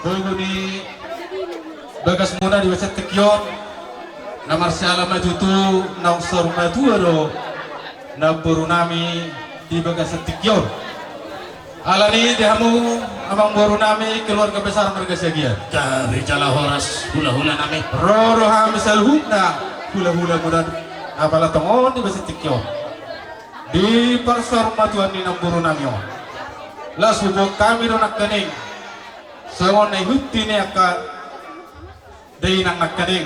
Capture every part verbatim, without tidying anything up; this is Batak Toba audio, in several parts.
Boru ni bagasmuna di bagasan tingki on, na marsiala ma tutu naung saur matua do namboru nami di bagasan tingki on. Alani i di hamu amangboru nami keluarga besar marga Siagian. Gabe jala horas hulahula nami. Ro do hami saluhutna hulahula muna apala tongon di bagasan tingki on. Di parsaurmatuan ni namboru nami on. Laos huboan hami do nangkaning songon na ihuti ni angka dainang nangkaning.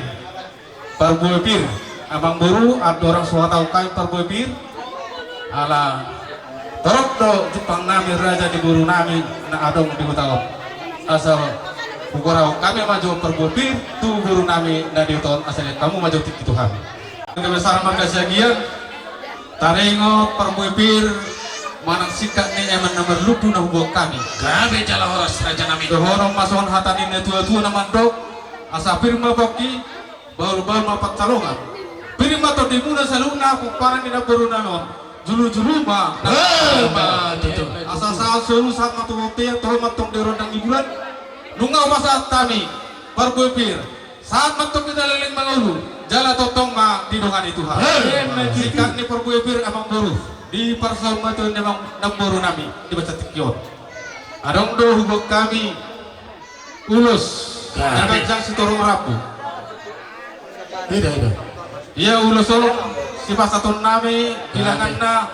Parbue pir, amangboru, andorang so hataon hami parbue pir. Ala torop do jumpang nami raja ni boru nami na adong di huta on. Asa hugorahon hami ma jo parbue pir tu boru nami na di huta on asa dian hamu ma jo tingki tu hami. Kebesaran marga Siagian. Taringot parbue pir manang singkat ni eman na marlundu na huboan hami. Gabe jala horas raja nami. Dohonon ma songon hata ni na tuatua na mandok, asa pir ma pongki, bahulbahul ma pansalongan. Pir ma tondimuna saluhutna pomparan ni namboru nami on. Julujulu ma. Asa sahat solu sahat ma tu bontean, toho ma tong di rondang ni bulan. Nunga hupasahat hami parbue pir. Sahat ma tong hita leleng mangolu jala tongtong ma didongani Tuhan. Singkat ni parbue pir amangboru di parsaurmatuan ni namboru nami di bagasan tingki on. Adong do huboan hami ulos na ganjang sitorop rambu. Ida ida. Ia ulos on sipasahaton nami bilanganna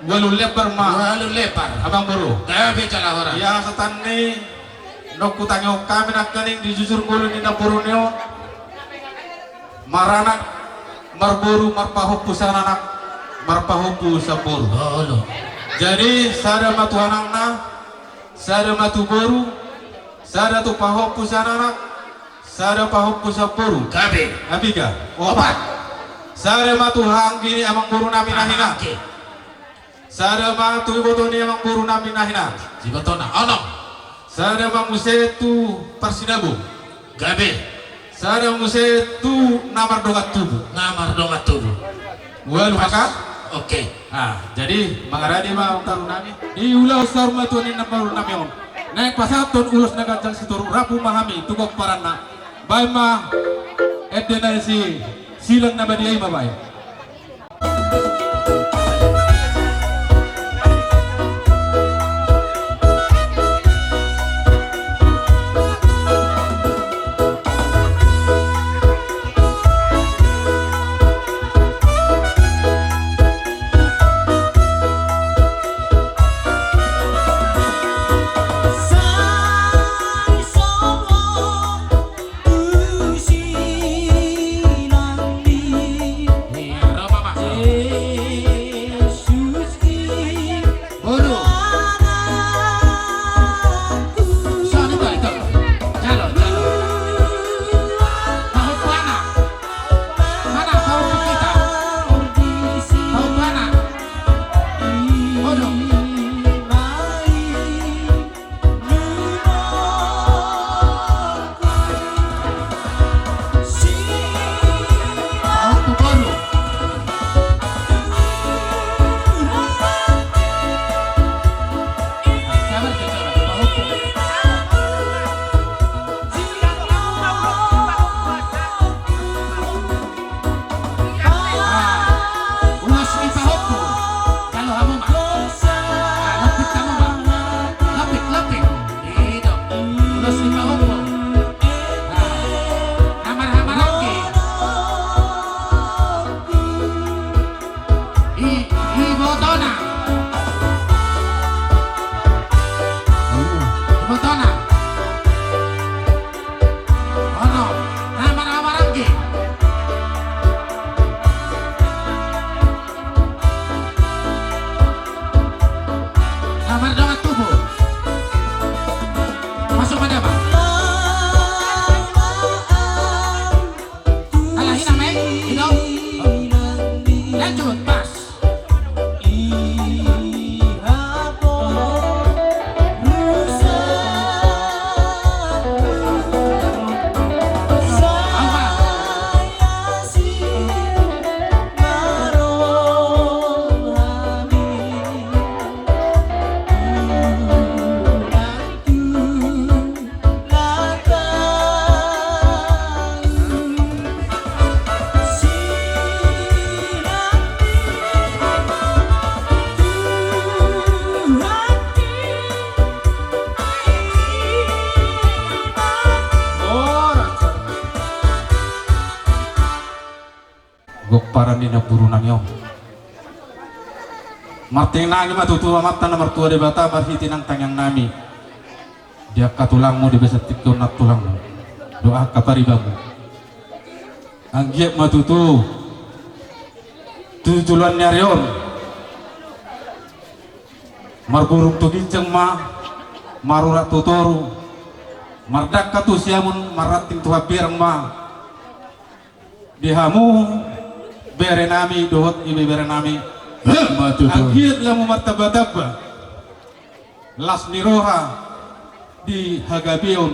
ualu lembar ma. Ualu lembar. Amangboru. Gabe jala horas. Ia hasahatan ni naung hutangihon hami nangkaning di jujur ngolu ni namboru nami on. Maranak marboru marpahompu sian anak marpahompu sian boru. Jadi sada ma tu anakna, sada ma tu boru, sada tu pahompu sian anak, sada pahompu sian boru. Gabe. Apiga? Opat. Sada ma tu hahaanggi ni amangboru nami na hina. Sada ma tu iboto ni amangboru nami na hina. Ibotona onom. Sada ma muse tu parsinabung. Gabe. Sada muse tu na mardongan tubu. Na mardongan tubu. Ualu maka. Oke. Jadi mangarade ma amangboru nami di ulaon saurmatuan ni namboru nami on. Naeng pasahathon ulos na ganjang sitorop rambu ma hami tu pomparanna. Baen ma ende na disi silang na badia i ma baen. Paran ni namboru nami on. Martangiang ma tutu Amanta na martua Debata marhite nang tangiang nami. Di angka tulangmu, di bagasan tingki on nang tulangmu dohot angka paribanmu. Anggiat ma tutu tu joloan ni ari on marburung tu ginjang ma, marurat tu toru, mardangka tu siamun, marranting tu hambirang ma di hamu bere nami dohot ibebere nami. Emma tutu. Anggiat lamu martambatamba las ni roha di hagabeon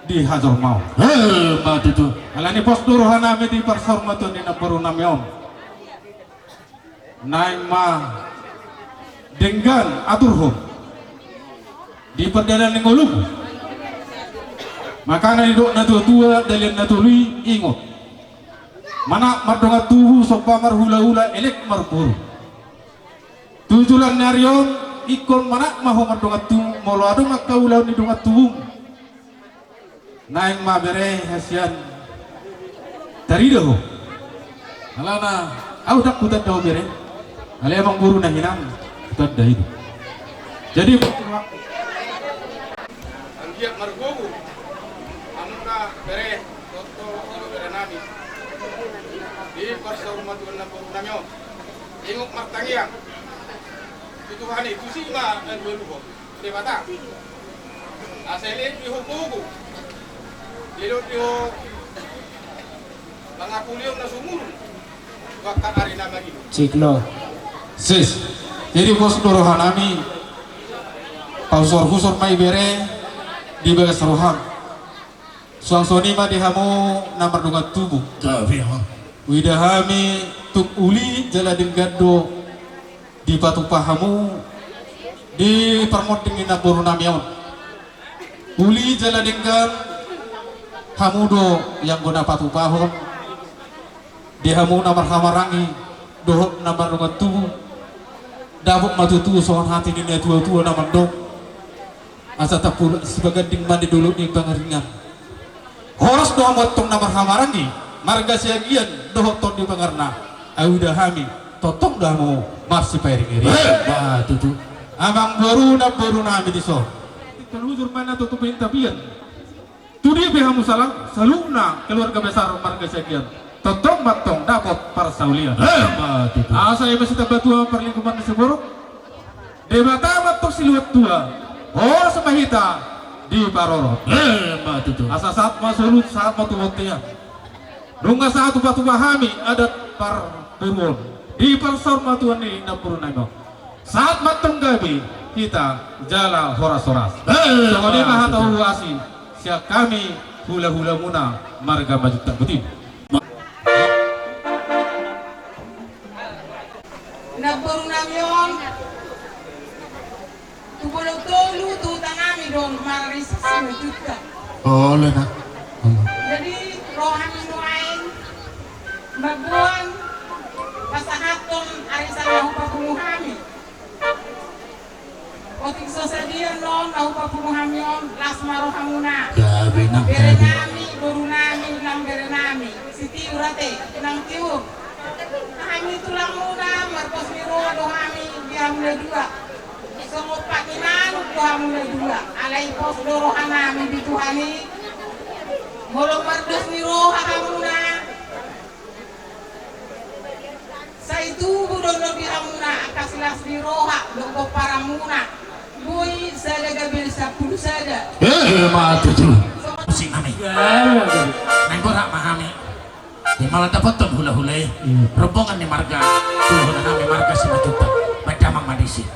di hajolmaon. Emma tutu. Alani pos do roha nami di parsaurmatuaon ni namboru nami on. Naeng ma denggan aturhon di pardalanan ni ngolum. Makana didok natuatua, dalihan na tolu i, ingot, manat mardongan tubu, somba marhulahula, elek marboru. Tu joloan ni ari on ingkon manat ma ho mardongan tubu, molo adong angka ulaon ni dongan tubum. Naeng ma bere hasian tarida ho. Alana ahu ndang hutanda ho bere. Alai amangboru na hinan hutanda i do. Jadi anggiat margogo hamuna bere, tontu ibebere nami di parsaurmatuaon namboru nami on. Ingot martangiang tu Tuhan i, tusi ma alualuhon Debata. Asa dilehon di ho gogo, dilehon di ho pangapulion na sumurung tu angka ari na marida. Cik lo. Sis. Jadi pos do roha nami, pahusorhusor ma ibebere di bagas roham. Suang songon i ma di hamu na mardongan tubu. Gabe ho. Huida hami tung uli jala denggan do dipatupa hamu di parmonding ni namboru nami on. Uli jala denggan hamu do ianggo na patupahon di hamu na marhahamaranggi dohot na mardongan tubu. Dapot ma tutu songon hata ni natuatua na mandok, asa tapulak sibaganding ma di dolok ni pangaringan. Horas do hamu antong na marhahamaranggi, marga Siagian dohot Tondi Pangarna. Ai huida hami tongtong do hamu marsipairingiring. Emma tutu. Amangboru, namboru nami dison. Tarujur ma na tutu pinta pian. Tu dia pe hamu salang, saluhutna keluarga besar marga Siagian, tongtong ma antong dapot parsaulian. Emma tutu. Asa i ma sitambatua parlinggoman ni siborok, Debata ma antong silehon tua, horas ma hita diparorot. Emma tutu. Asa sahat ma solu, sahat ma tu bontean. Nunga sahat tu patupa hami adat parboruon di parsaurmatuaon ni namboru nami on. Sahat ma antong gabe hita jala horas-horas. Emma tutu. Songon i ma hata huhuasi sian hami hulahulamuna marga Manjuntak Buti. Namboru nami on, tu bolon tolu tu huta nami do marisa Simanjuntak. Olo na. Jadi ro hami nuaeng mamboan pasahathon arisan na hupapungu hami. Otik so sadia annon na hupapungu hami on, las ma rohamuna. Gabe nang, bere nami, boru nami nang bere nami, sitiur ate nang tiur. Hami tulangmuna, marpos ni roha do hami di hamuna dua. Songon pat ni manuk do hamuna dua. Alai pos do roha nami di Tuhan i. Molo mardos ni roha hamuna, sai tubu do annon di hamuna angka silas ni roha dohot pomparanmuna. Boi sada gabe sampulu sada. Emma tutu. Musik nami. Naeng borat ma hami. Di mala dapothon hulahula i. Rombongan ni marga, hulahula nami marga Simanjuntak. Baen damang ma disi.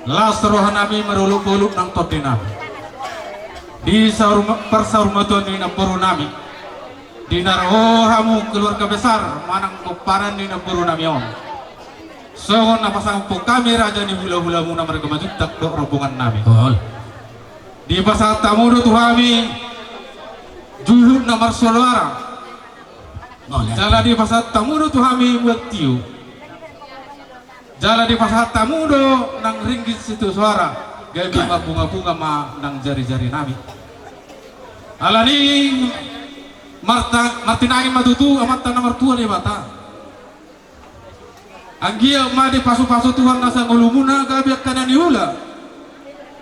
Las rohanami marolopolop nang tondinami di saur-, parsaurmatuaon ni namborunami. Di na ro hamu keluarga besar manang pomparan ni namborunami on, songon na pasahathon hami raja ni hulahulamuna marga Manjuntak dohot rombongannami. Ol. Dipasahat hamu do tu hami juhut na marsoara. Ol, ya. Jala dipasahat hamu do tu hami mual tio. Jala dipasahat hamu do nang ringgit sitio soara, gabe marbungabunga ma nang jarijarinami. Alani marta-, martinangi ma tutu Amanta na martua Debata. Anggiat ma dipasupasu Tuhan na sangolumuna gabe angka na niula,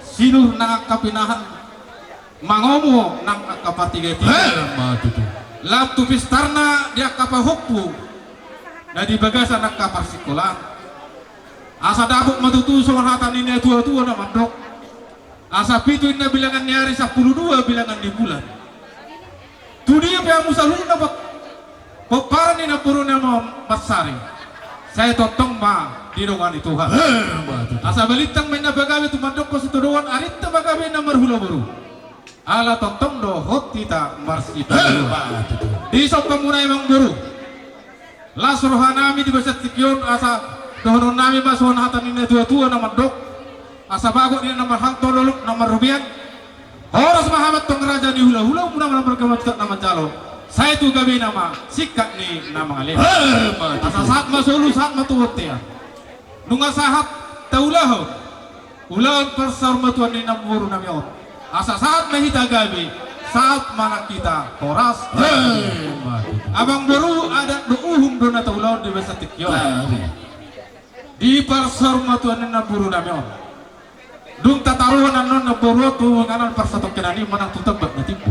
sinur nang angka pinahan, mangomo nang angka partigatiga. Emma tutu. Lam tu pistarna di angka pahompu na di bagasan angka parsingkolaan. Asa dapot ma tutu songon hata ni natuatua na mandok: Asa pitu inna bilangan ni ari, sampulu dua bilangan ni bulan. Tu dia pe hamu saluhutna pom-, pomparan ni namborunami on mansari, sai tongtong ma didongani Tuhan. Emma tutu. Asa balintang ma inna pagabe tumandangkon sitadoan, arinta pagabe inna marhula boru. Ala tongtong do hot hita marsipaduahon. Emma tutu. Dison pe muna, amang boru. Las rohanami di bagasan tingki on, asa dohononnami ma songon hata ni natuatua na mandok: Asa bagot ninna marhalto, lolok na marrobean. Horas ma hamu antong raja ni hulahulamuna marga Manjuntak na manjalo, sai tu gabena ma singkat ni na mangalehon. Emma tutu. Asa sahat ma solu, sahat ma tu bontean. Nunga sahat taulahon ulaon parsaurmatuaon ni namborunami on, asa sahat ma hita gabe, sahat ma nang hita horas. Emma tutu. Amang boru, adat dohot uhum do na taulahon di bagasan tingki on. Emma. Di parsaurmatuaon ni namborunami on, dung tataruhon annon namboru on tu inganan parsatongkinan i manang tu tambak na timbo.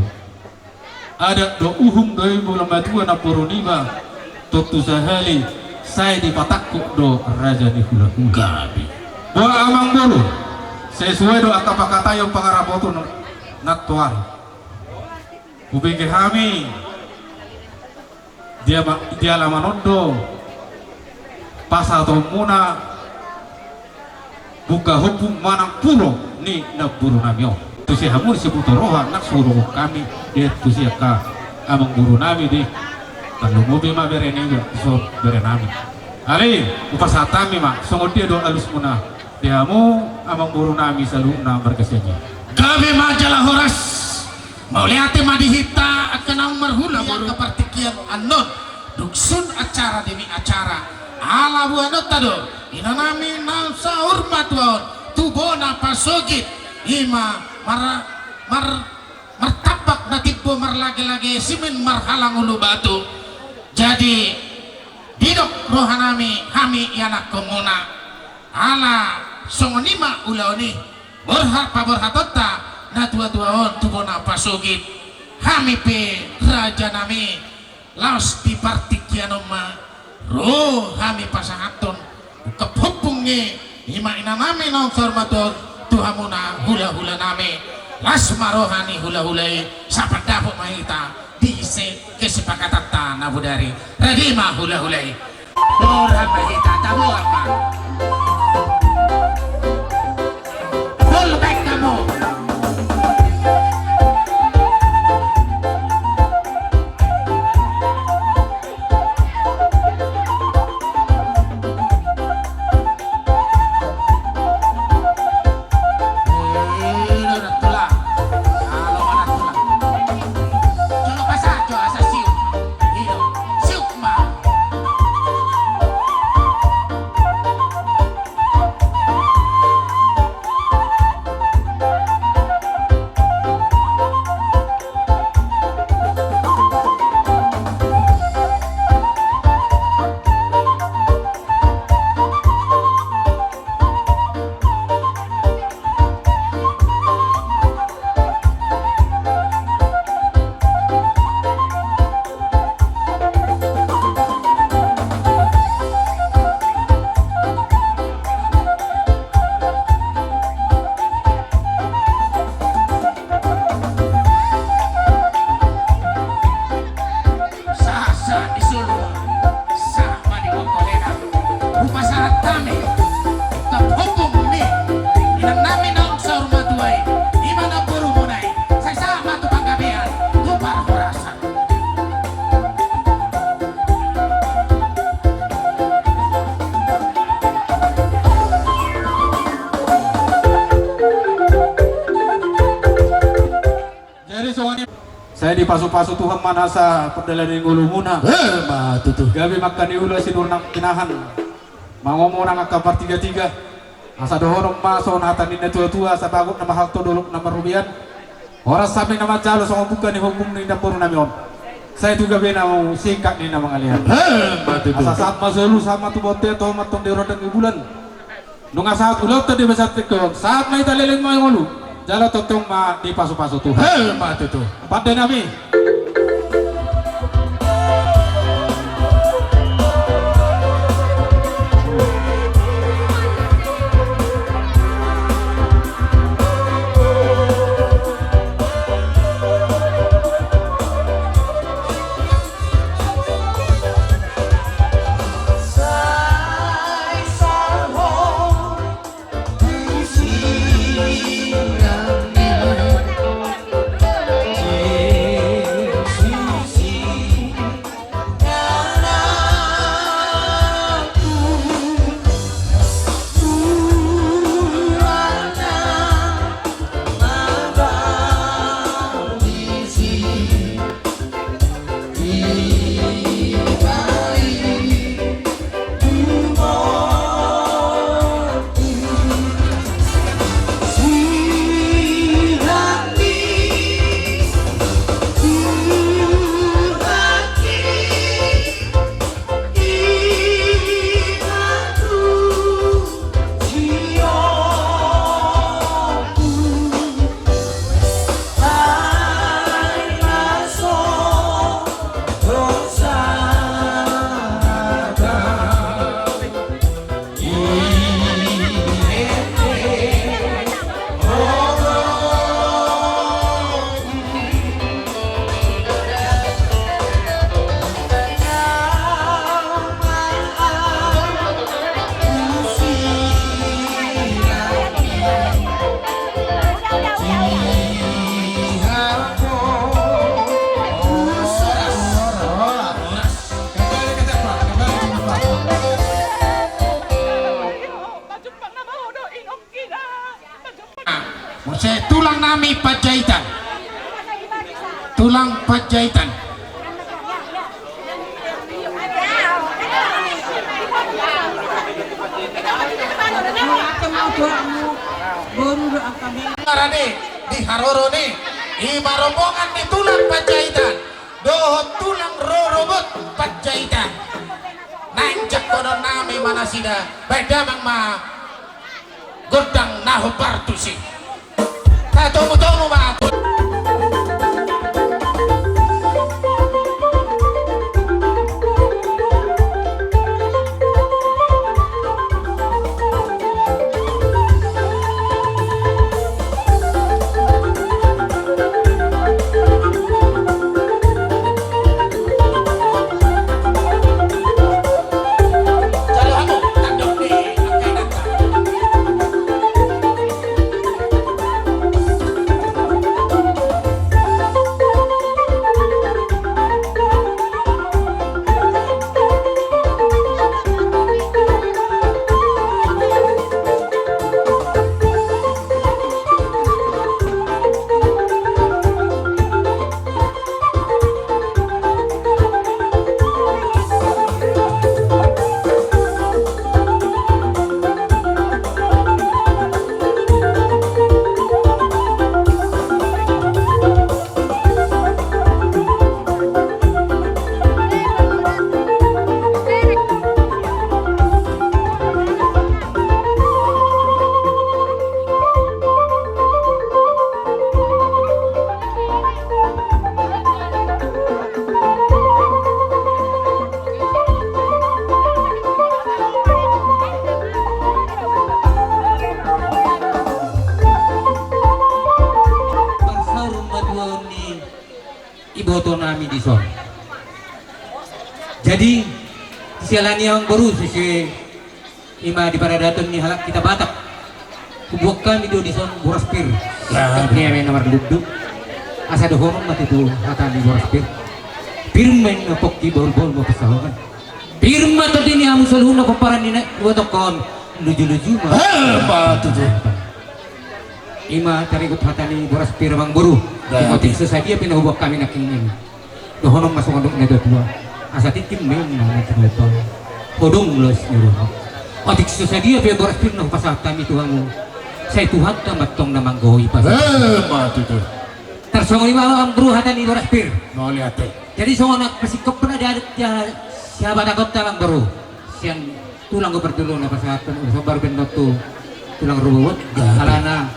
Adat dohot uhum do i, molo matua namboru niba, tontu sahali sai dipatangkok do raja ni hulahula. Gabe. Boha, amang boru, sesuai do angka pangkataion pangarapoton nantoari. Hubege hami di ama-, di alaman on do pasahatonmuna buka hompung manang puro ni namborunami on. Tusi hamu di sibuto roha nang suruhon hami, di tusi angka amang borunami di. Tarlumobi ma bere niba, so berenami. Alai hupasahat hami ma, songon dia do alusmuna di hamu amang borunami saluhutna marga Sianjur? Gabe ma jala horas. Mauliate ma di hita angka naung marhula boru. Angka partingkian annon, dung sun acara demi acara, ala boanonta do inanami naung saur matua on tu bona pasogit, i ma mar-, mar-, martambak na timbo, marlagelage simen, marhalang ulu batu. Jadi didok rohanami, hami ianakkonmuna, ala songon i ma ulaon i. Borhat paborhatonta natuatua on tu bona pasogit, hami pe rajanami, laos di partingkian on ma ro hami pasahathon ungkap hompung i, i ma inanami naung saur matua on tu hamuna hulahulanami. Las ma roha ni hulahula i, sahat dapot ma hita di se-, kesepakatanta na bodari. Rade ma hulahula i. Borhat ma hita, taborhat ma. Borhat ma. Dipasupasu Tuhan ma nasa pardalanan ni ngolumuna. Emma tutu. Gabe ma angka na uli, sinur na pinahan. Mangomo nang angka partigatiga. Asa dohonon ma songon hata ni na tuatua, sabagot na mahalto, dolok na marrobean. Horas hami na manjalo songon buka ni ombun ni namboru nami on. Sai tu gabe na singkat ni na mangalean. Emma tutu. Asa sahat ma solu, sahat ma tu bontean, toho ma antong di rondang ni bulan. Nunga sahat ulaonta di bagasan tingki on, sahat ma hita leleng ma ngolu, jala tongtong ma dipasupasu Tuhan. Emma tutu. Pande nami. Muse tulang nami Panjaitan. Tulang Panjaitan. Marade di haroro ni i ma rombongan ni tulang Panjaitan dohot tulang rorobot Panjaitan. Naeng jangkonon nami ma nasida, baen damang ma gondang na hombar tusi. Tatomu-tomu ma. Parsaur matua ni iboto nami dison. Jadi siala ni amang boru, sise i ma di paradaton ni halak hita Batak. Huboan hami do dison boras pir. Nah, ni amang na marlundu. Asa dohonon ma tutu hata ni boras pir. Pir ma inna pongki, bahulbahul ma pansalongan. Pir ma tondi ni hamu saluhutna pomparan ni na ibotohon. Lujuluju ma. Emma tutu. Ima tarikut hata ni boras pir, amangboru. Otik so sadia pe na huboan hami nangkin i, dohonon ma songon dok ni natua-tua: Asa tingki ma inna na tinopa, hodong los ni roha. Otik so sadia pe boras pir na hupasahat hami tu hamu, sai Tuhanta ma antong na manggohi pasahat. Tarsongon i ma, amangboru, hata ni boras pir. Jadi songon na pasingkop na di adat sihabatakonta, amangboru, sian tulang do parjolo na pasahathon, ulos hombar baen ma tu tulang rorobot. Alana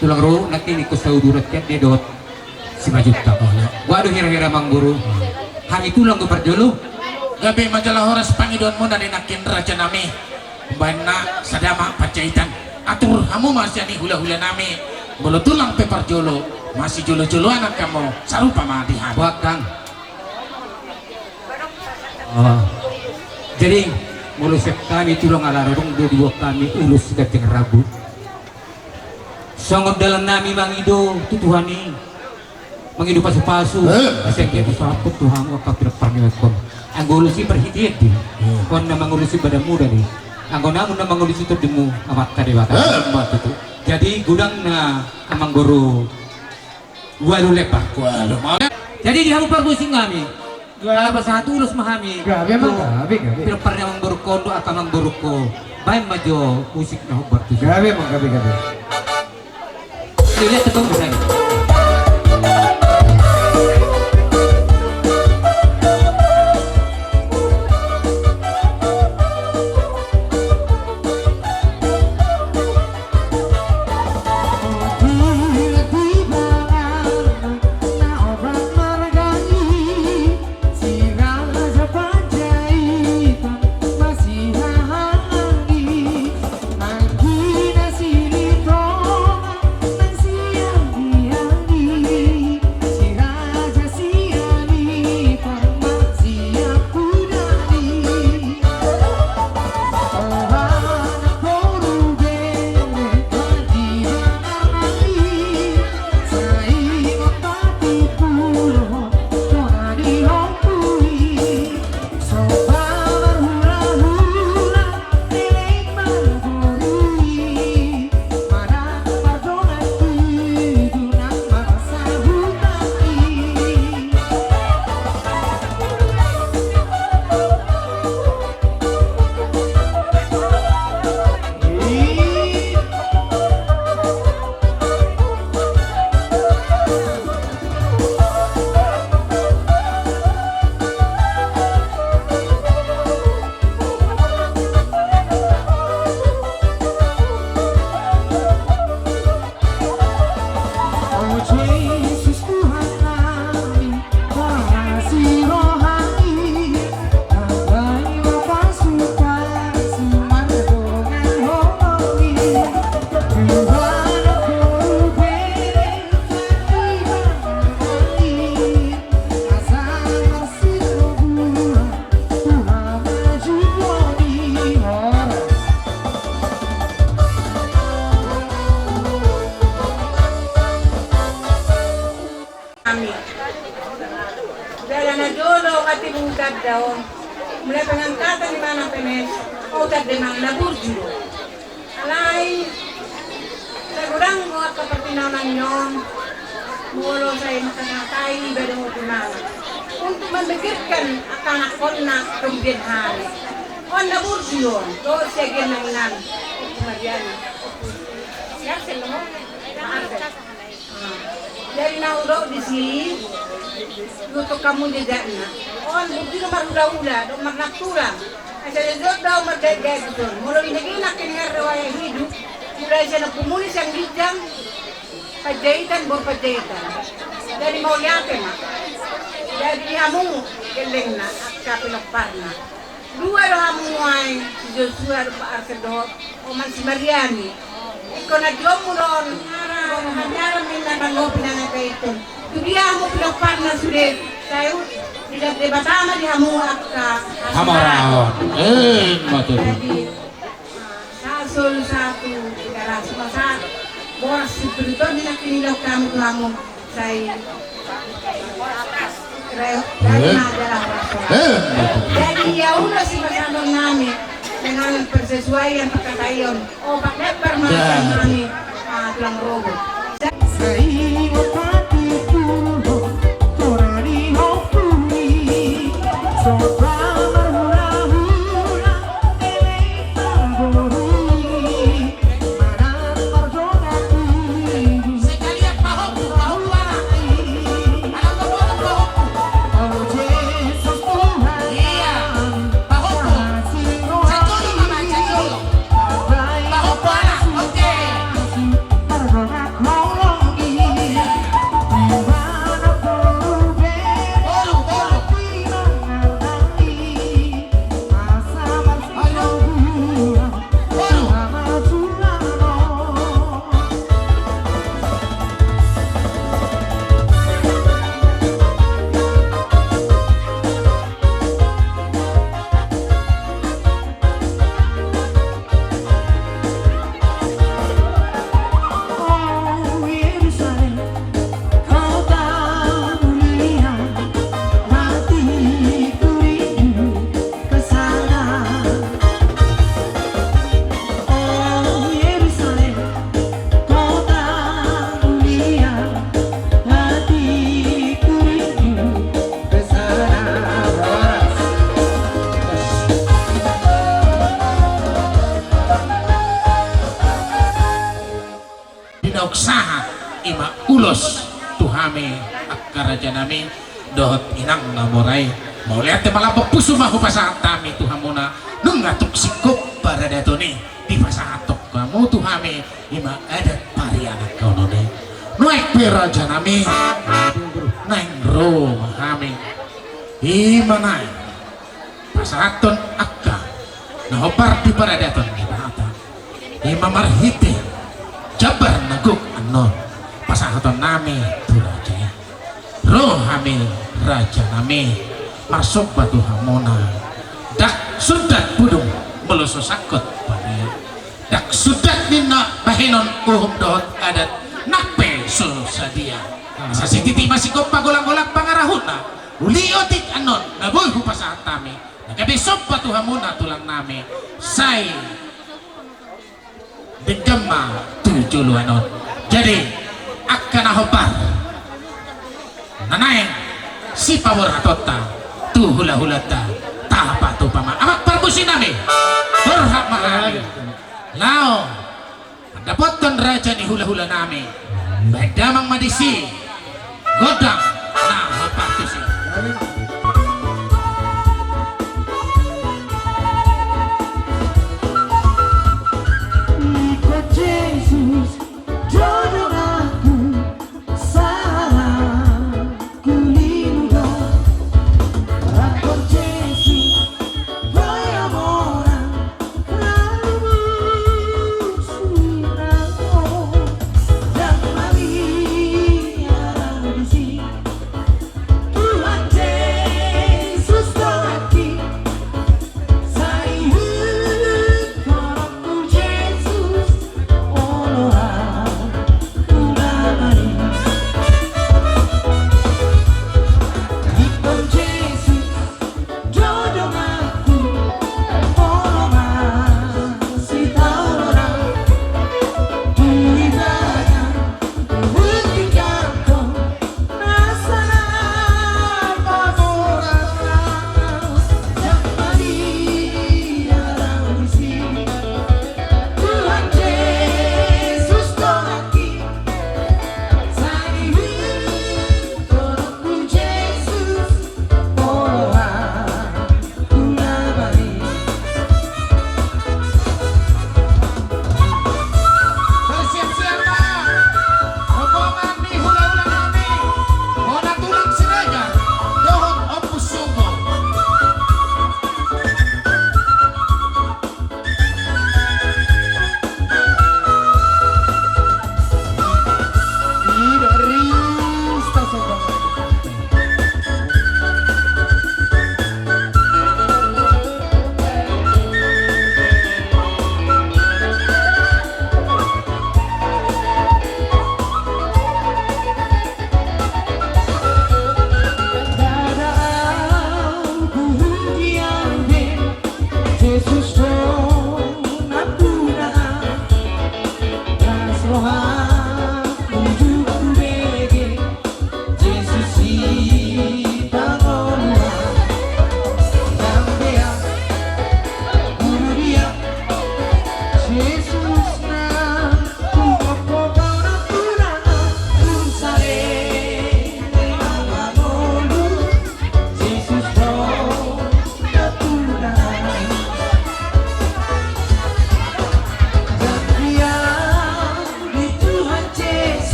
tulang rorobot nangkin ingkon sauduran sian dia dohot Simanjuntak. Boha do hira-hira, amangboru? Hami tulang do parjolo. Gabe ma jala horas pangidoanmuna nangkin, rajanami. Umbahen na sada ma Panjaitan, atur hamu ma sian i hula-hulanami. Molo tulang pe parjolo, masijolo-joloan angka hamu, sarupa ma di hami. Boha, Kang? Jadi molo sian hami tulang, ala adong do diboan hami ulos ganjang rambu. Songon dalannami mangido tu Tuhan i, mangido pasu-pasu, asa anggiat disahaphon tu hamu angka pinompar ni on. Anggo ulos i parhitean do i, on na mangulusi badanmu do i, anggo namun na mangulusi tondimu Amanta Debata. Jadi godang na, amangboru, ualu lembar. Jadi di hamu parmusik nami, pasahat ulos ma hami. Gabe ma, gabe, gabe. Pinompar ni amangborungkon dohot amangborungku, baen ma jo musik na hombar tusi. Gabe ma, gabe, gabe. Lihat ketemu saya. Hami. Jala na jolo hatimu tanda on. Mulai pengangkatan imana pemes, au tanda imana na burju. Alai sai godang do angka partinangan ni on. Molo sai mangkatai iba dohot imana untuk memikirkan angka anakkonna kemudian hari. On na burju on, dohot siagian nami nami. Kemudian siap selama. Jadi na hudok disi, tutup hamu jejakna. On burju do marhula-hula dohot marnatulang. Asa jot do margaet-gaet tuson. Molo di nangkin nangkin ngarre wayah hidup, mulai sian ompumuna sian ginjang Panjaitan, boru Panjaitan. Jadi mauliate ma. Jadi hamu gellengna angka pinomparna. Dua do hamu nuaeng, si Joshua dohot Pak Arsel dohot oman si Mariani. Ingkon na jommu do on. Hanyara minna mangopi nang aka itu. Tu dia hamu pinomparna sude. Sai di Debata ma di hamu angka hamoraon. Eh, mate. Jadi, ah, sasol satu, tiga ratus masa. Boras si Pluton di nangkin i do hamu tu hamu. Sai reo, reo na adalah rasa. Eh. Jadi ia ulos si pasahaton nami dengan persesuaian perkataion. Oh, pakai permasalahan nami. Ah, Dinauk sahat i ma ulos tu hami angka rajanami dohot inang na mora i. Mauliate ma lambok pusu ma hupasahat hami tu hamuna, nunga tung singkop paradaton i dipasahathon hamu tu hami, i ma adat parianakhonon i. Nuaeng pe rajanami, naeng ro ma hami, i ma naeng pasahathon angka na hombar di paradaton ni Debata. I ma marhite jambar na gok annon pasahatonnami tu raja i. Ro hami rajanami marsomba tu hamuna. Ndang sundat pudung molo so sangkot paria. Ndang sundat ninna bahenon uhum dohot adat nang pe so sadia. Asa sititi ma singkop panggolang-golang pangarahutna. Uli otik annon na boi hupasahat hami, na gabe somba tu hamuna tulangnami, sai denggan ma tu joloan on. Jadi angka na hombar na naeng sipaborhatonta tu hula-hulanta, tapatupa ma. Amang parmusiknami, borhat ma hami laho mandapothon raja ni hula-hulanami. Baen damang ma disi gondang na hombar tusi. Ikut Jesus, jodoh aku, salah.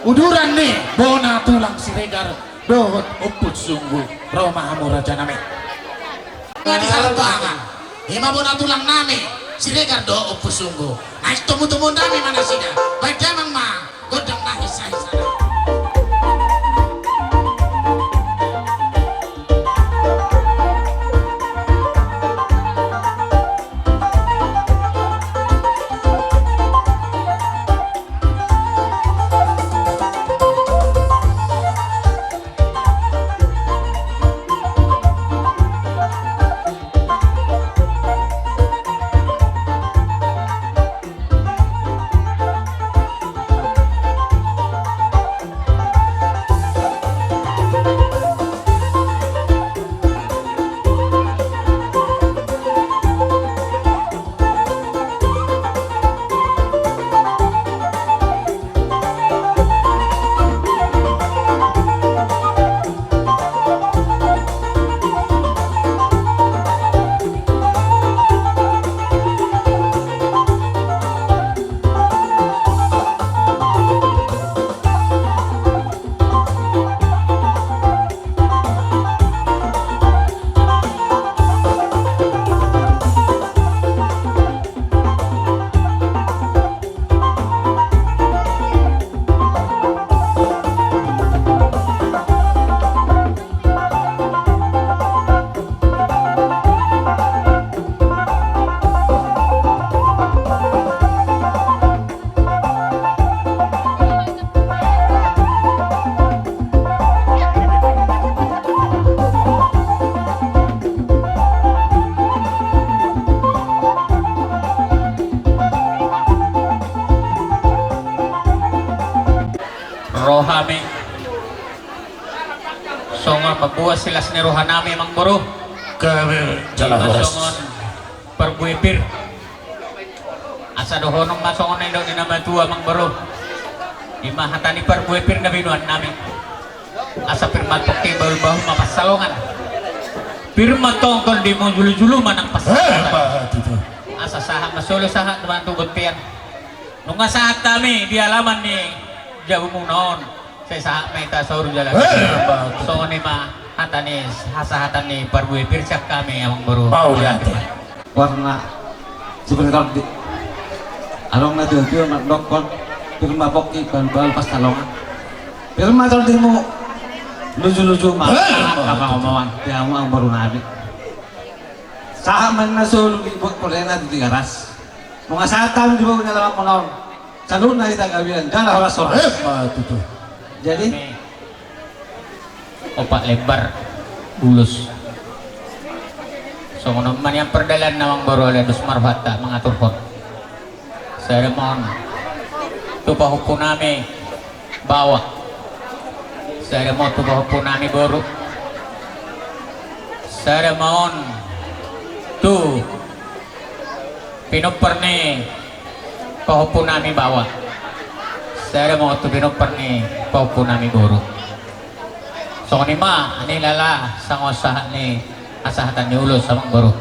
Uduran ni bona tulang Siregar dohot Ompu Sunggu. Ro ma hamu raja nami. Nga di halak banga. Ima bona tulang nami Siregar dohot Ompu Sunggu. Naeng tomutomuon nami ma nasida. Baen damang ma gondang na hisa-hisa. Rohami. Songon mamboan silas ni rohanami, amang boru. Kami jala horas. Songon parbue pir. Asa dohonon ma songon na nidok ni na matua, amang boru. Ima hata ni parbue pir na binoan nami. Asa pir ma tongkin bahul-bahul ma pansalongan. Pir ma tongkin di mujulu-julu ma nang pansalongan. Eh, apa itu? Asa sahat ma solu sahat ma tu bontean. Nunga sahat hami di alaman ni jabumuna on. Sai sahat ma hita saur jala. Eh, bagus. Songon i ma hata ni hasahatan ni parbue pir sian hami, amang boru. Mauliate. Warna seperti tadi. Adong na tua-tua mandokkon, pir ma pongki bahul-bahul pansalongan. Pir ma tondimu luju-luju ma. Eh, angka pangomoan di hamu, amang boru nami. Sahat ma na solu di buat polena di Tigaras. Nunga sahat hami di boru ni alaman muna on. Saluhutna hita gabe jala horas-horas. Eh, ma tutu. Jadi? Opat lembar ulos. Songon on ma nian pardalanna, amang boru, alai dos ma rohanta mangaturhon. Sada ma on tu pahompu nami baoa. Sada ma on tu pahompu nami boru. Sada ma on tu pinompar ni pahompu nami baoa. Sada ma on tu pinompar ni pahompu nami boru. Songon i ma, ani lala, songon sahat ni hasahatan ni ulos, amang boru.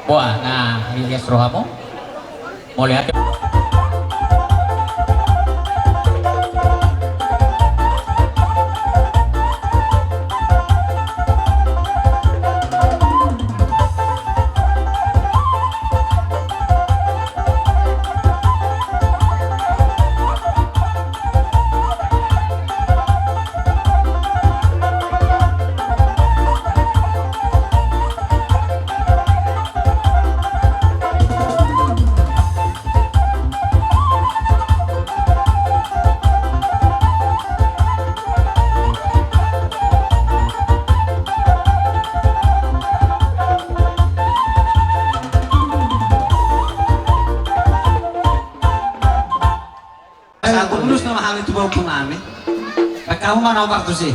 Boa, na ias rohamu. Mauliate. Asa tulus nama hami tu pahompu nami. Baen hamu ma na opat tusi.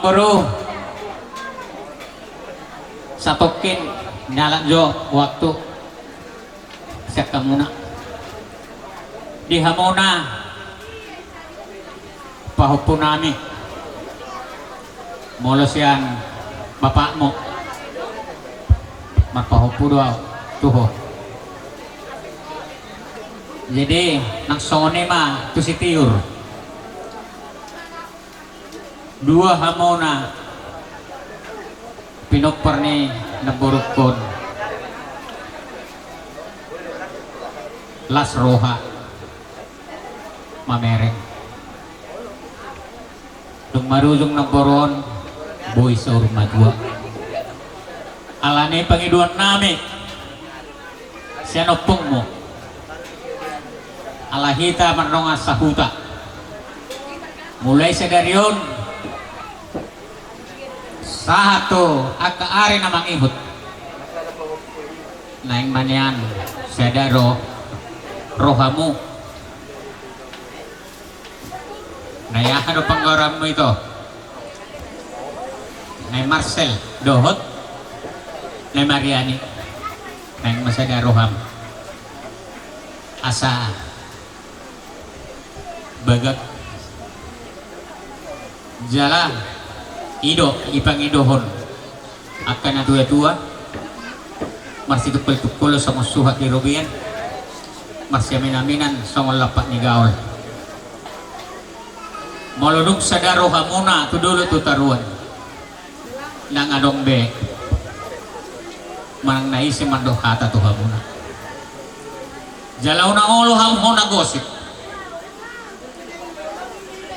Boru, satongkin, naeng jo waktu sian hamuna. Di hamuna pahompu nami, molo sian bapakmu, marpahompu do au tu ho. Jadi nang songon i ma tu si Tiur. Dua hamuna pinompar ni namborungkon, las roha mamereng. Dung marujung namboru on, boi saur matua. Alani pangidoan nami sian ompungmu, ala hita mardongan sahuta, mulai sadari on sahat tu angka ari na mangihut, naeng ma nian sada ro rohamu. Na i aha do panggoaranmu ito? Na i Marsel dohot na i Mariani. Naeng ma sada roham asa bagak. Jala i do dipangidohon angka na tua-tua, marsitungkol-tungkol songon suhat ni robean, marsiamin-aminan songon lampak ni gaol. Molo dung sada rohamuna tu dolok tu toruan, ndang adong be manang na ise mandok hata tu hamuna. Jala unang olo hamu hona gosip.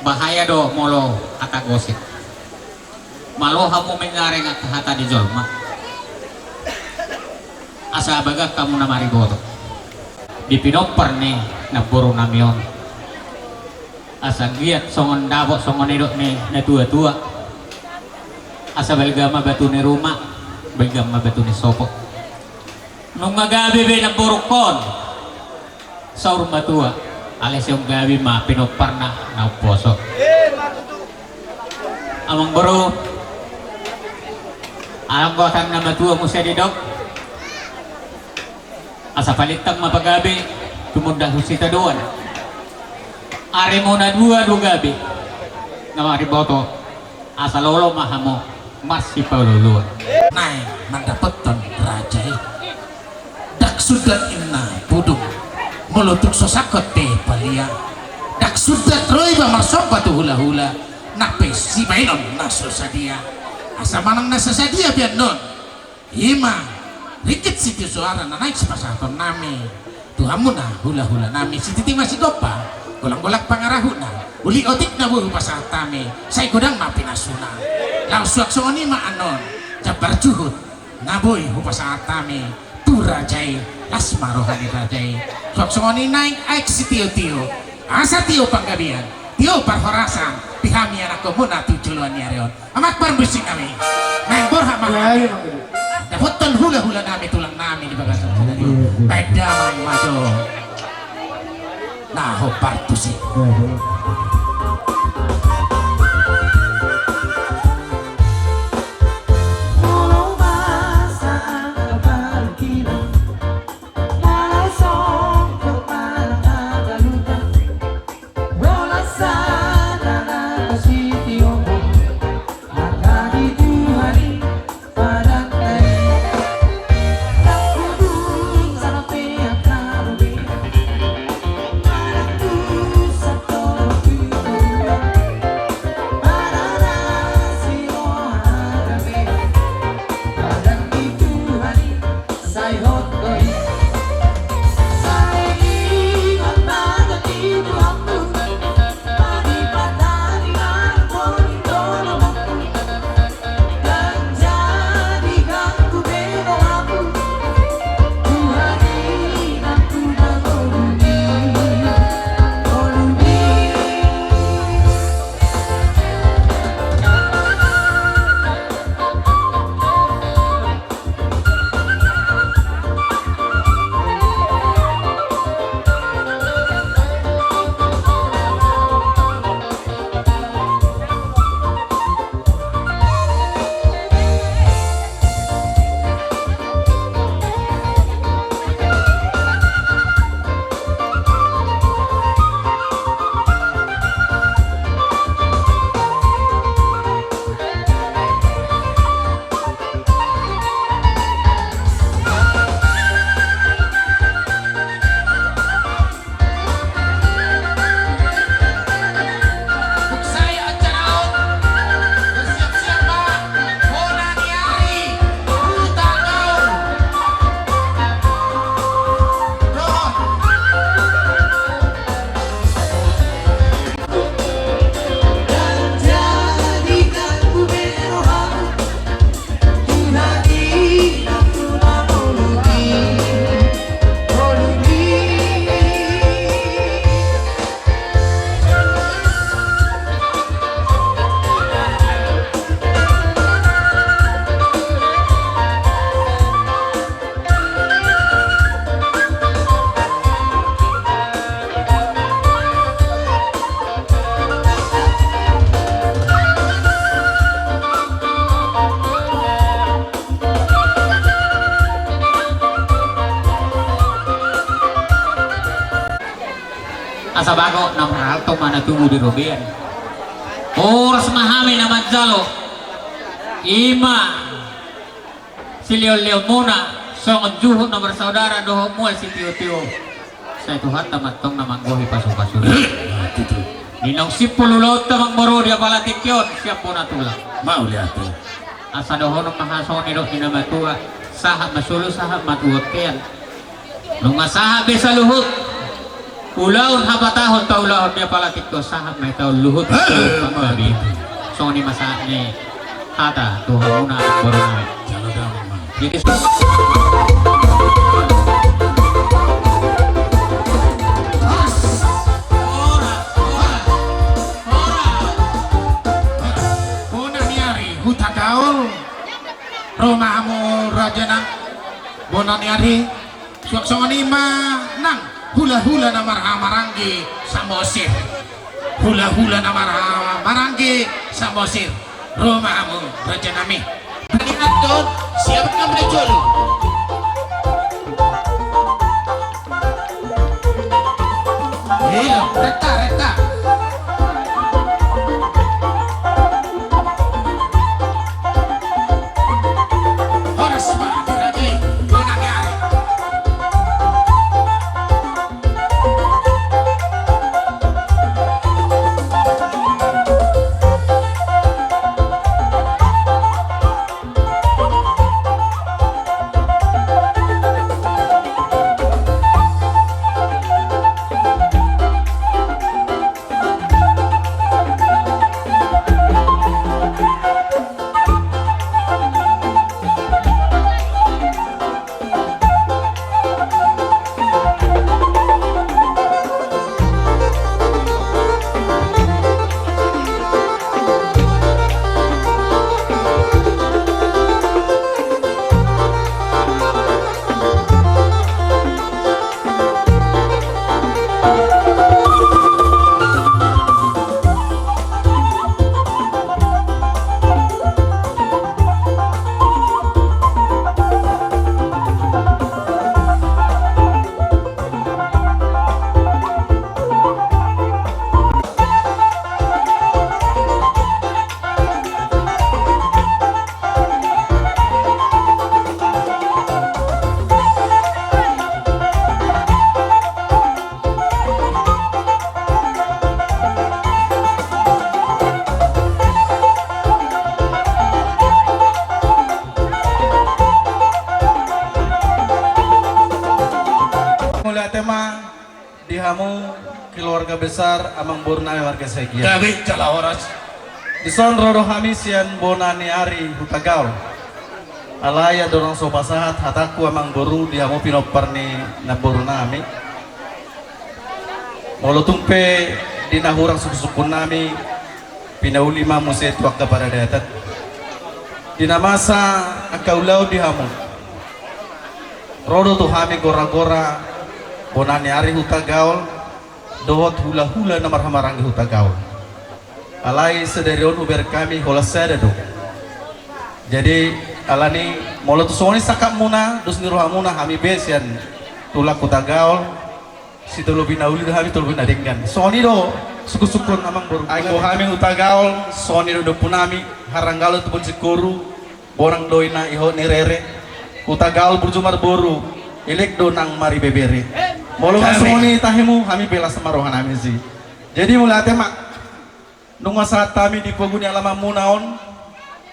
Bahaya do molo hata gosip. Malo hamu menyaring angka hata ni jolma, asa bagak hamu na mariboto di pinompar ni namboru nami on. Asa giat songon dapot, songon nidok ni na tua-tua. Asa balga ma batu ni ruma, balga ma batu ni sopo. Nunga gabe be namborungkon saur matua, alai sai gabe ma pinomparna na umposo. Amangboru, alanggotan na matua muse didok, asa palintang ma pagabe tumundalhon sitadoan. Arimuna dua do gabe na mariboto. Asa lolo ma hamu marsipaolo-oloan. Naeng mandapothon raja i. Ndang sundat inna pudung, molo tung so sangkot pe palia. Ndang sundat ro iba marsomba tu hula-hula, nang pe sibaenon na so sadia. Asa manang na so sadia be annon, i ma ringgit sitio soara na naeng sipasahaton nami tu hamuna hula-hula nami. Sititi ma sitompa, golang-golang pangarahutna, uli otik na boi hupasahat hami, sai godang ma pinasuna. Laos suang songon i ma annon jambar juhut na boi hupasahat hami tu raja i. Las ma roha ni raja i. Suang songon i naeng aek sitio-tio, asa tio panggabean, tio parhorasan di hami anakkonmuna tu joloan ni ari on. Amang parmusik nami, naeng borhat ma hami. Dapothon hula-hula nami, tulang nami di bagasan sadari on. Baen damang ma jo na hombar tusi. Sabagot na marhalto ma na tubu di robean. Horas ma hami na manjalo. Ima silehon-lehonmuna songon juhut na marsaudara dohot mual sitio-tio. Sai Tuhanta ma antong na manggohi pasu-pasu. Di naung simpul ulaonta, amang boru, di apala tingki on sian bona tulang. Mauliate. Asa dohonon ma hasongon nidok ni na matua, sahat ma solu, sahat ma tu bontean. Nunga sahat be saluhut ulaon, hapatahon taulahon, di apala tingki on sahat ma hita on luhut. Songon i ma sahat ni hata tu hamuna, amang boru nami. Jadi, bona ni ari Hutagaol. Ro ma hamu raja nang, bona ni ari. Suang songon i ma nang hula-hula na marhaha-maranggi Samosir. Hula-hula na marhaha-maranggi Samosir. Ro ma hamu raja nami. Tadi nonton, siap kam na jolo. Iya, reta, reta. Horas ma di raja i, bona ni ari. Mauliate ma di hamu keluarga besar amangboru nami marga Siagian. Gabe jala horas. Dison ro do hami sian bona ni ari Hutagaol. Alai andorang so pasahat hatangku amangboru di hamu pinompar ni namboru nami, molo tung pe di na hurang sungkunsungkun nami, pinauli ma muse tu angka paradaton. Di na masa angka ulaon di hamu, ro do tu hami goragora bona ni ari Hutagaol dohot hulahula na marhamaranggi Hutagaol. Alai sadari on hubereng hami holan sada do. Jadi, alani molo tung songon i sangkapmuna, dos ni rohamuna, hami be sian tulang Hutagaol, sitolopi na uli do hami, tolopi na denggan. Songon i do sungkunsungkun amangboru. Anggo hami Hutagaol, songon i do dompunami, Haranggaol Tubuan Singkoru, bonang do ina ihot ni rere, Hutagaol burju marboru, elek do nang maribebere. Molo songon i tahimu, hami be las ma rohanami disi. Jadi mauliate ma. Nunga sahat hami di pogu ni alamanmuna on,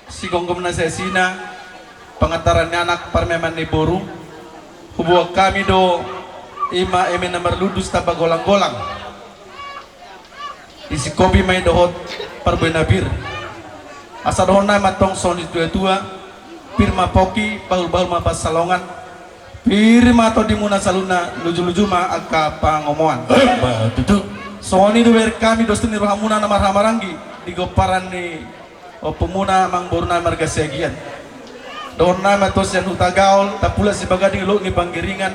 sigomgom na siasina, pangantaran ni anak, parmeaman ni boru, huboan hami do ima eme na marludus tamba golanggolang. Isi kopi ma i dohot parbue na bir. Asa dohononnami ma antong songon situatua, pir ma pongki, bahulbahul ma pansalongan, pir ma tondimuna saluhutna, lujuluju ma angka pangomoan. Emma tutu. Songon i do hubereng hami dos ni rohamuna na marhamaranggi di pomparan ni ompumuna amangborunami marga Siagian. Dohononnami ma tusi sian Hutagaol, Tampulan Sibagading, Dolok ni Panggiringan.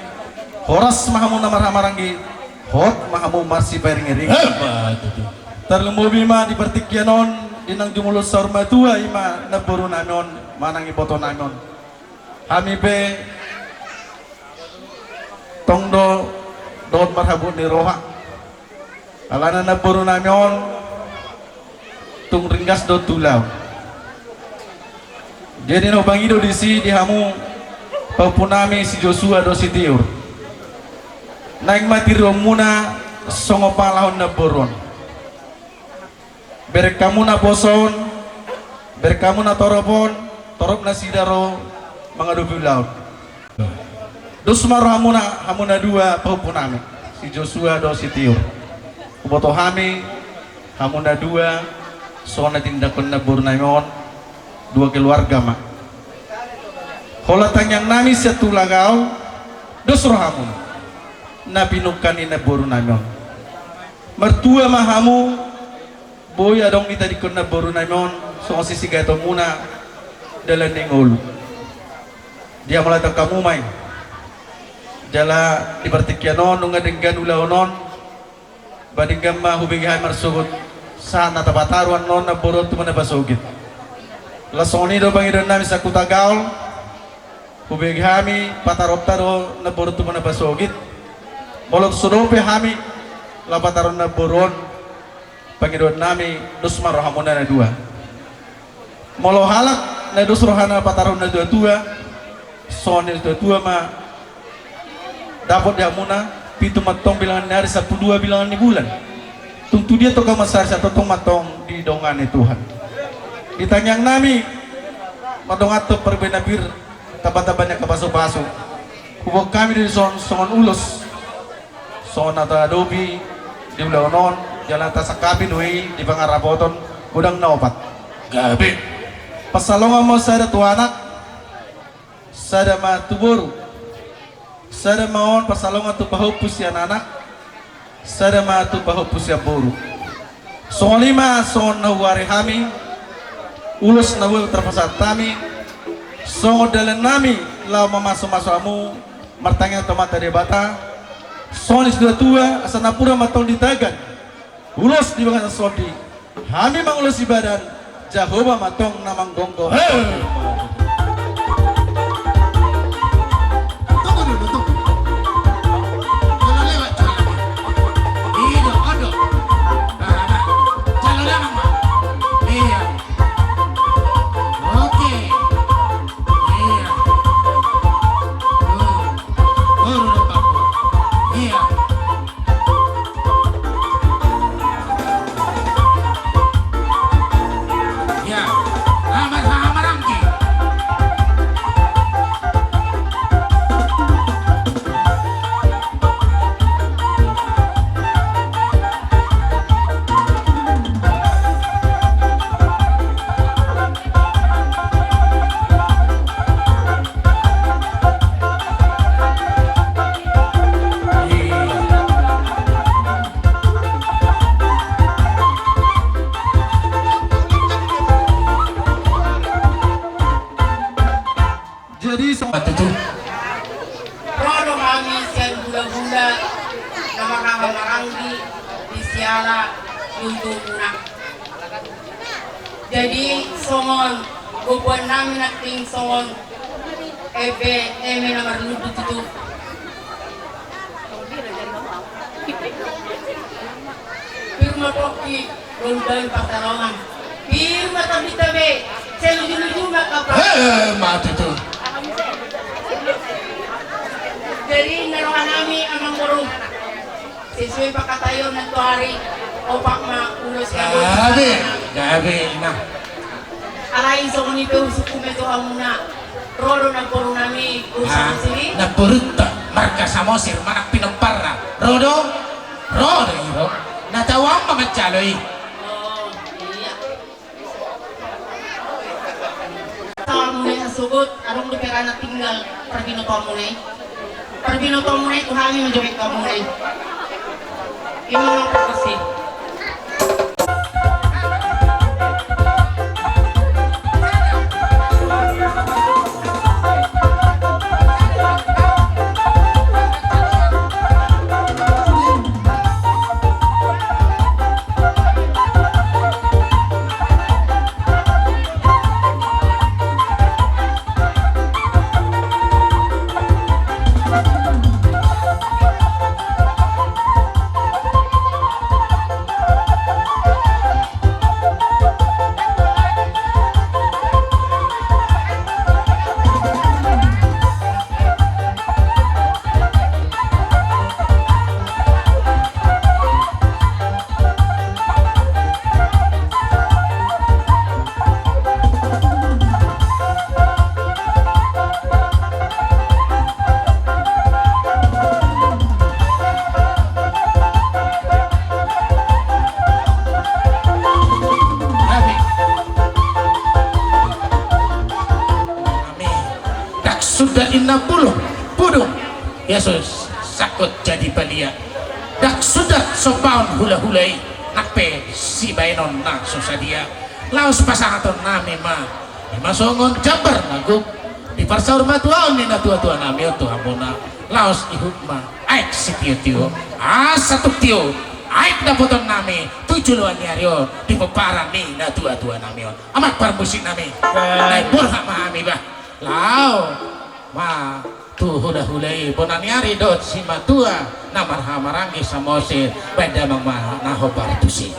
Horas ma hamu na marhamaranggi, hot ma hamu marsipairingiringan. Emma tutu. Tarlumobi ma di partingkian on, di nang jumolo saur matua ima namborunami on manang ibotonami on. Hami pe tong do dohot marhabot ni roha. Alana namboru nami on tung ringgas do tu ulaon. Jadi na hubangi do disi di hamu pahompu nami si Josua dohot si Tiur. Naeng ma tiruonmuna songon pangalahon namboru on. Bereng hamu naposo on, bereng hamu na torop on, torop nasida ro mangadopi ulaon. Dos ma rohamuna, hamu na dua pahompu nami, si Josua dohot si Tiur. Huboto hami, hamu na dua, songon na tindakhon namboru nami on, dua keluarga ma. Holan tangiang nami sian Tulagaol, dos rohamuna na pinungka ni namboru nami on. Martua ma hamu, boi adong ditadingkon namboru nami on songon sisigaetonmuna dalan ni ngolu. Dihamauliatehon hamu ma i. Jala di partingkian on nunga denggan ulaon on, ba denggan ma hubege hami marsogot sahat na tapataru annon namboru on tu bona pasogit. Laos songon i do pangidoan nami sian Hutagaol, hubege hami pataronta do namboru on tu bona pasogit. Molo so dope hami laho pataron namboru on, pangidoan nami dos ma rohamuna na dua. Molo halak na dos rohana pataron natuatua, songon ni natuatua ma dapot di hamuna, pitu ma tong bilangan ni ari, sampulu dua bilangan ni bulan. Tung tu dia tongka ma sahari, satongtong ma tong didongani Tuhan. Di tangiang nami, mandongani parbue na pir, tambatamba ni angka pasupasu. Huboan hami do dison songon ulos, songon na taadopi di ulaon on, jala tasangkapi do i di pangarapoton godang na opat. Gabe. Pansalongan ma on sada tu anak, sada ma tu boru. Sada ma on pansalongan tu pahompu sian anak, sada ma tu pahompu sian boru. Songon i ma songon na huari hami, ulos na boi tarpasahat hami, songon dalan nami laho mamasumasu hamu, martangiang tu Amanta Debata, songon ni situatua, asa nampuna ma tong ditagan ulos di bagasan sondi, hami mangulosi badan, Jahowa ma tong na manggomgom. He! Tunggu dulu, tunggu. Kalau lewat jalan. Iya, aduh. Nah, nah. Jalan lama, Pak. Iya. Oke. Iya. Tuh. Turun, Pak. Iya. Jadi so- Apa tuh? Ro do hami sian hulahula na marhaha maranggi di siala ni utuhuna. Jadi songon gobuan nami nangkin songon eme, eme na marlundu tutu. Pir ma pongki, lombain pansalongan. Pir ma tondinta be, sai luju-luju ma kapal. He, mate tu. Jadi na roha nami amang boru. Sesuai pangkataion nantoari, opat ma ulos ni amang. Gabe, gabe, nah. Alai songon i pe husungkun ma i tu hamuna. Ro do namboru nami, ulos ni sini. Namborunta, marga Samosir, manang pinomparna. Ro do? Ro do i ro. Na tau au ma manjalo i. Oh, iya. Salamuna i hasogot, adong dope ra na tinggal parbinotoanmuna i. Parbinotoanmuna i tu hami ma jo baen hamuna i. Ima ma pargonsi. Inna pulu pudung, ia so sangkot jadi balia. Ndang suda sopaon hulahula i, nang pe sibaenon na so sadia. Laos pasahaton nami ma, ima songon jambar na gok, diparsaurmatuaon ni natuatua nami on tu hamuna. Laos ihut ma aek sitiotio, asa tung tio aek dapoton nami tu joloan ni ari on di pomparan ni natuatua nami on. Amang parmusik nami, na i borhat ma hami bah. Laho ma tu hulahula i, bona ni ari dohot simatua na marhahamaranggi Samosir, baen damang ma na hombar tusi.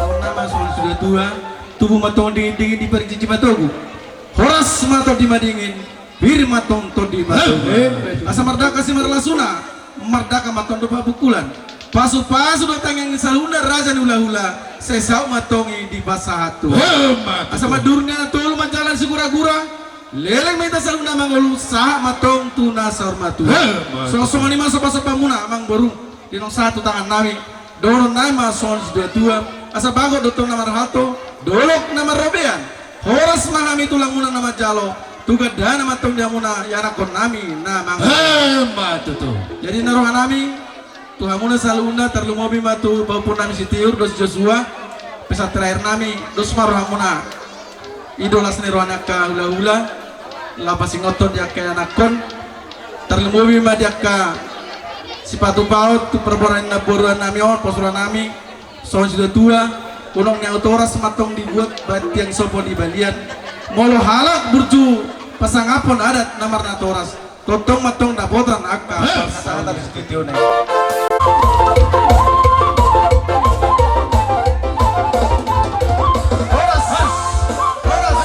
Songon na ma songon suda tua, tubu ma tong dingin-dingin, diparjiji ma togu. Horas ma tong di madingin, pir ma tong tondi ma togu. Asa mardangka simarlasuna, mardangka ma tong dohot pabungkulan. Pasu-pasu do tangiang ni saluhutna raja ni hulahula, sai saut ma tong i dipasahat Tuhan. Asa mandurung ni na tolu manjalo sigura-gura, leleng ma hita saluhutna mangolu, sahat ma tong tu na saur matua. Songon i ma sopa-sopamuna amangboru, di naung sahat tu tangan nami, dohonon nami ma songon suda tua, asa bagot do tong na marhalto, dolok na marrobean, horas ma hami tulangmuna na manjalo, tu gandana ma tong di hamuna ianakhon nami na mangolu. Jadi na roha nami, tu hamuna saluhutna, tarlumobi ma tu pahompu nami si Tiur dohot si Joshua, pesan terakhir nami, dos ma rohamuna. I do las ni roha ni angka hulahula, laho pasingothon di angka ianakhon, tarlumobi ma di angka sipatupaon tu parboruon ni namboru nami on, pos roha nami, songon suda tua, unok ni Natorasas ma tong dibuat, baen tiang sopo di balian, molo halak burju pasangaphon adat na marnatoras. Tongtong ma tong dapotan angka parsahatan di studio na i. Horas, horas,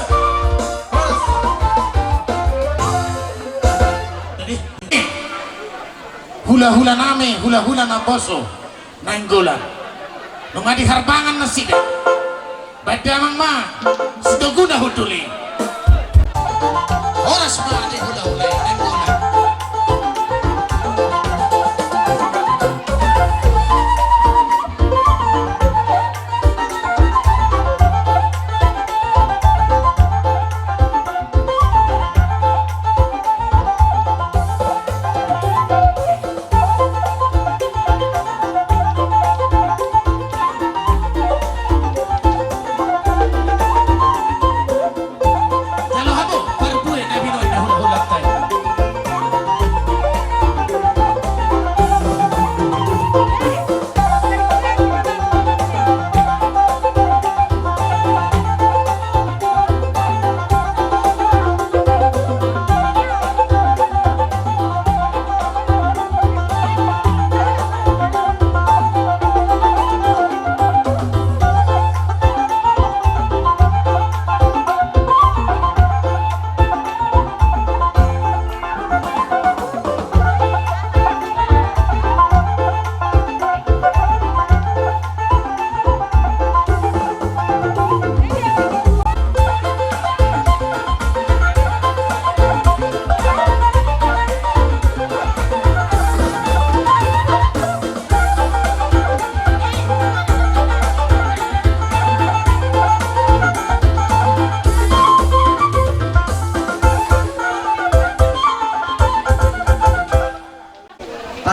horas. Jadi, hulahula nami, hulahula Namboso. Nainggolan. Nunga diharbangan nasida. Baen damang ma sitoguna hundul i. Horas ma di hulahula i Nainggolan.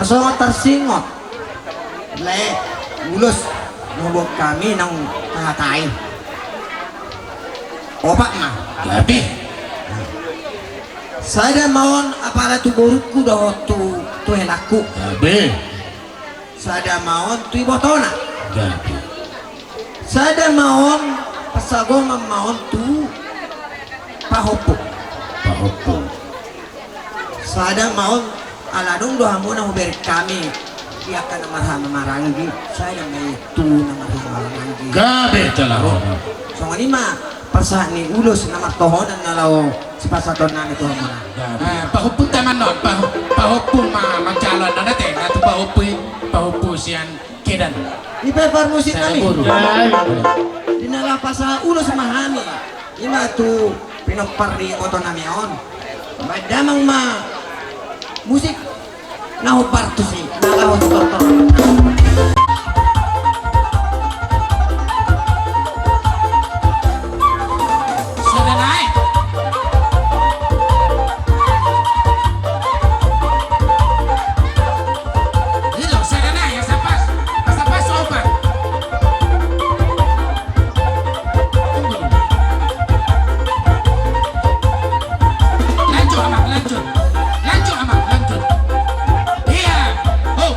Songon tarsingot. Lae, ulos, na huboan hami naung tahatai. Opat ma. Gabe. Sada ma on apala tu borungku dohot tu, tu helangku. Gabe. Sada ma on tu ibotona. Gabe. Sada ma on, pasagoman ma on tu pahompu. Pahompu. Sada ma on, ala adong do hamuna hubereng hami di angka na marhaha maranggi, sada ma i tu na marhaha maranggi. Gabe, jala. Songon i ma pasahat ni ulos na martohonan na laho sipasahaton nami tu hamuna. Gabe. Eh, pahompu taman non, paho-, pahompu ma manjalo na, na te, na tu pahompu i, pahompu sian Kedan. I pe parmusik nami. Di na laho pasahat ulos ma hami. I ma tu pinompar ni iboto nami on. Baen damang ma musik na hombar tusi. Na laho tu tortor. Sada nai. Ilo, sada nai, asa pas, asa pas opat. Tunggu dulu. Lanjut, Amang, lanjut. Lanjut, Amang, lanjut. Iya. Oh.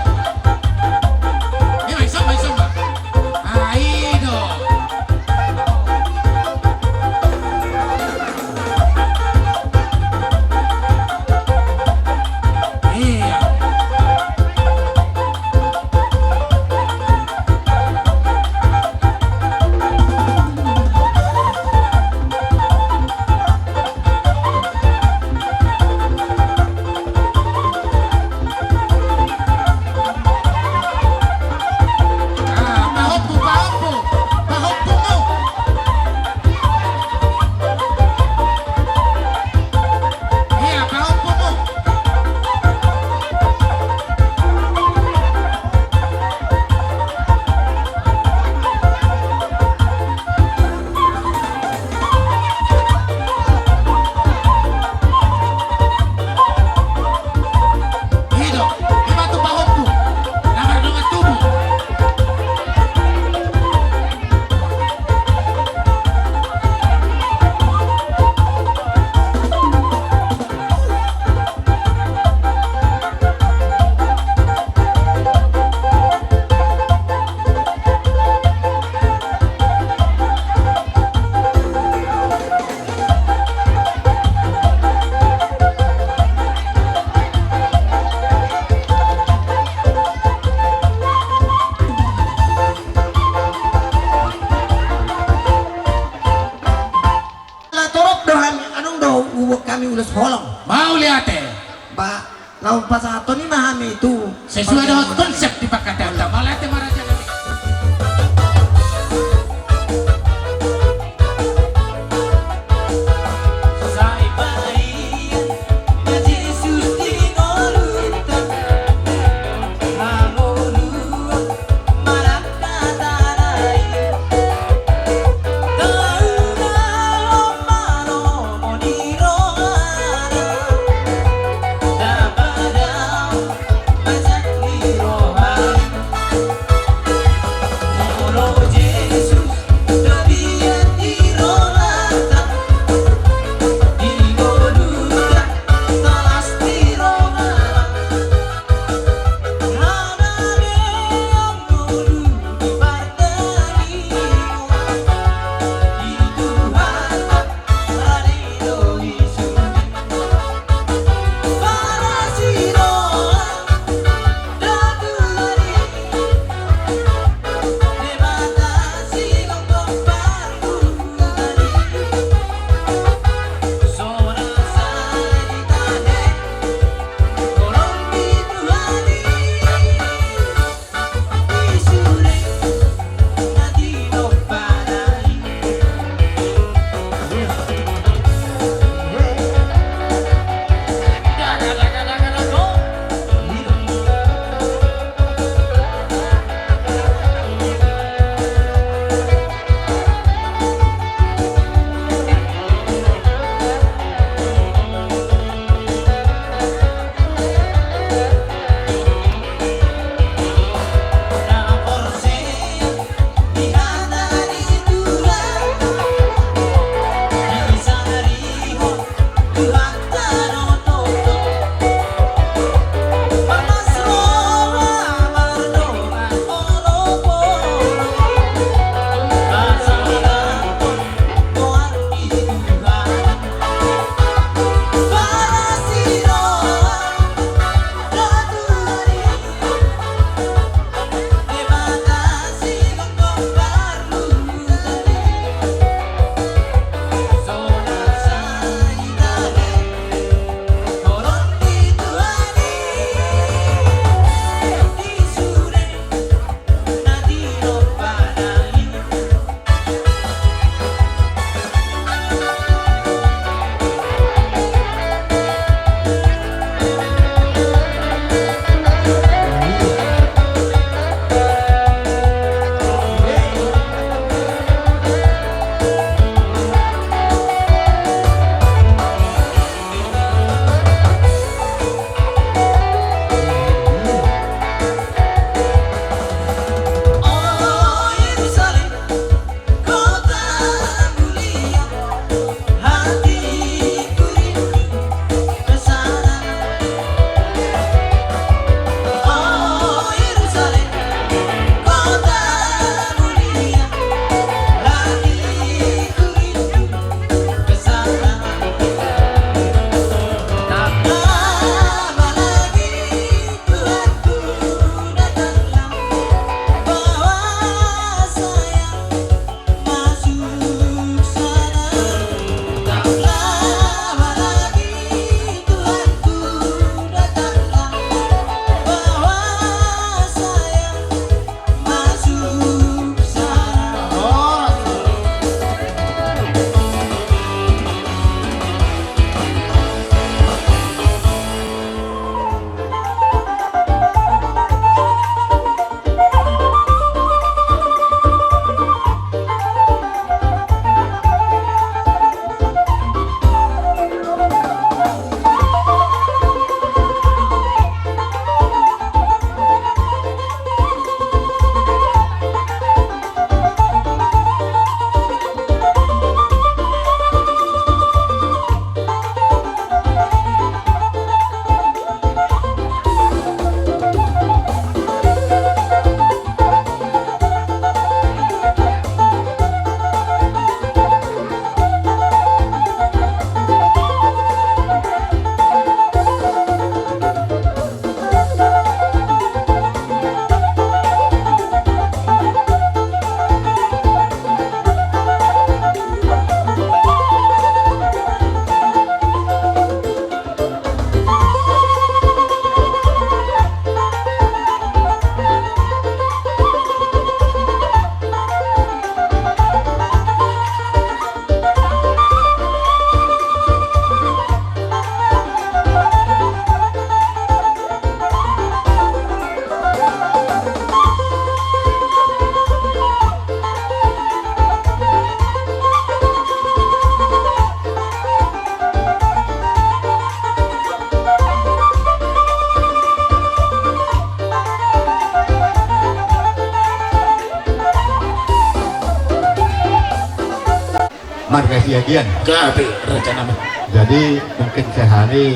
Marga Siagian. Gabe, raja nami. Jadi mungkin sehari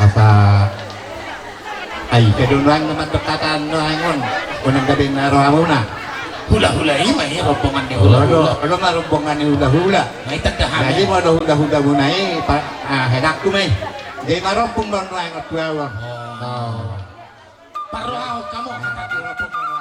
asa ai kedonang teman berkatan doangon unang gabe na rohamuna. Hula-hula i ma i rombongan ni hula-hula. Olo ma rombongan ni hula-hula. Jadi molo hula-hula muna i pak, ah, henakku ma i. Jadi marompung doangon tu awa. Parrohahon hamu.